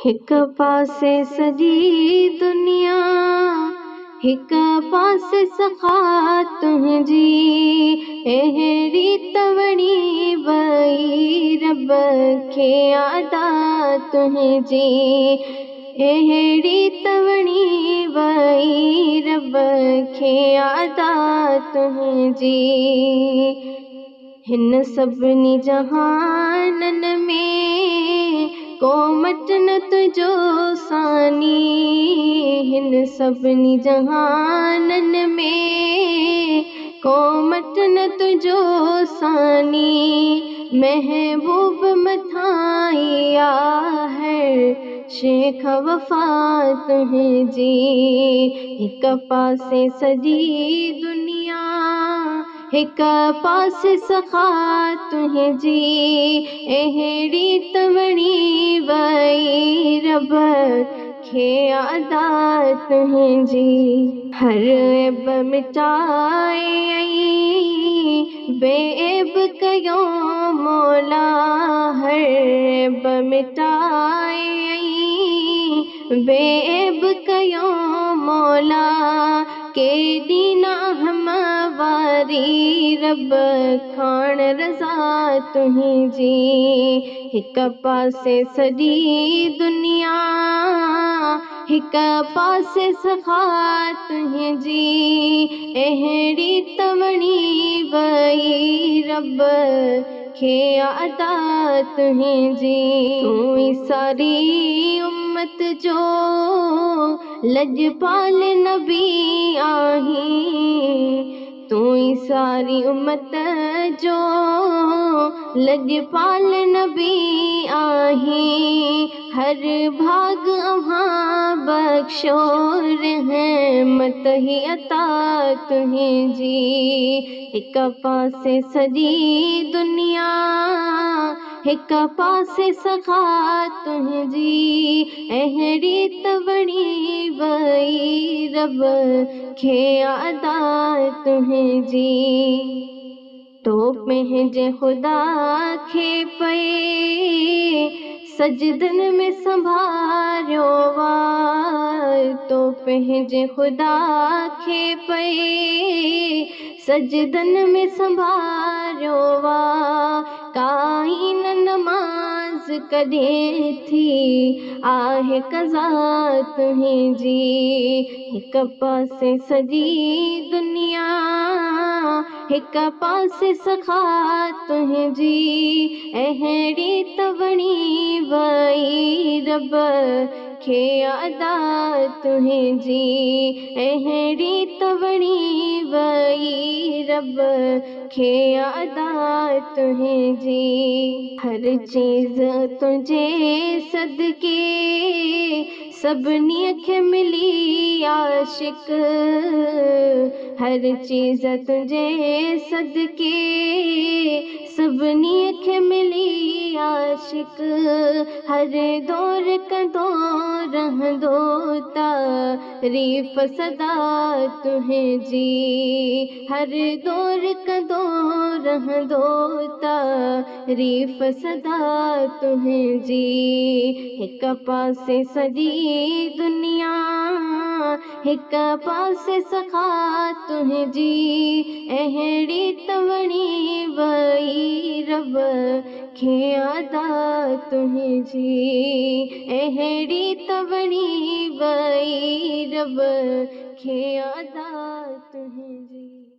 हिक पासे सॼी दुनिया, हिक पासे सखा तुंहिंजी। अहिड़ी त वणी वई रब खे अदा तुंहिंजी। अहिड़ी त वणी वई रब खे अदा तुंहिंजी। हिन सभिनी जहाननि में को मट न तुंहिंजो सानी। हिन सभिनी जहाननि में को मट न तुंहिंजो सानी। महबूब मथां ई आहे शेख वफ़ा तुंहिंजी। हिक पासे सॼी दुनिया, हिक पासे सखा तुंहिंजी। अहिड़ी त वणी वई रब खे अदा तुंहिंजी। हर ऐब मिटाए ऐं बेऐब कयो मौला। हर ऐब मिटाए ऐं बेऐब कयो मौला। केॾी न हमवारी रब खान रज़ा तुंहिंजी। हिक पासे सॼी दुनिया, हिक पासे सखा तुंहिंजी। अहिड़ी त वणी वई रब खे अदा तुंहिंजी। तूं ई सारी उम्मत जो लजपाल नबी आहीं। तूं ई सारी उम्मत जो लजपाल नबी आहीं। हर भाग अव्हां बख़्शो रहमत ही अता तुंहिंजी। हिक पासे सॼी दुनिया, हिक पासे सखा तुंहिंजी। अहिड़ी त वणी वई रब खे अदा तुंहिंजी। तो पंहिंजे ख़ुदा खे पए सजदनि में संभारियो आहे। तो पंहिंजे ख़ुदा खे पए सजदनि में संभारियो आहे। काई न नमाज़ कॾहिं थी आहे कज़ा तुंहिंजी। हिक पासे सॼी दुनिया, हिक पासे सखा तुंहिंजी। अहिड़ी त वणी वई रब खे अदा तुंहिंजी। अहिड़ी त वणी वई रब खे अदा तुंहिंजी। हर चीज़ तुंहिंजे सदके सभिनी खे मिली आशिक। हर चीज़ तुंहिंजे सदके सभिनी खे मिली आशिक। हर दौर कंदो रहंदो तारीफ़ सदा तुंहिंजी। हर दौर कंदो रहंदो तारीफ़ सदा तुंहिंजी। हिक पासे सॼी दुनिया, हिक पासे सखा तुंहिंजी। अहिड़ी त वणी वई रब खे अदा तुंहिंजी। अहिड़ी त वणी वई रब खे अदा तुंहिंजी।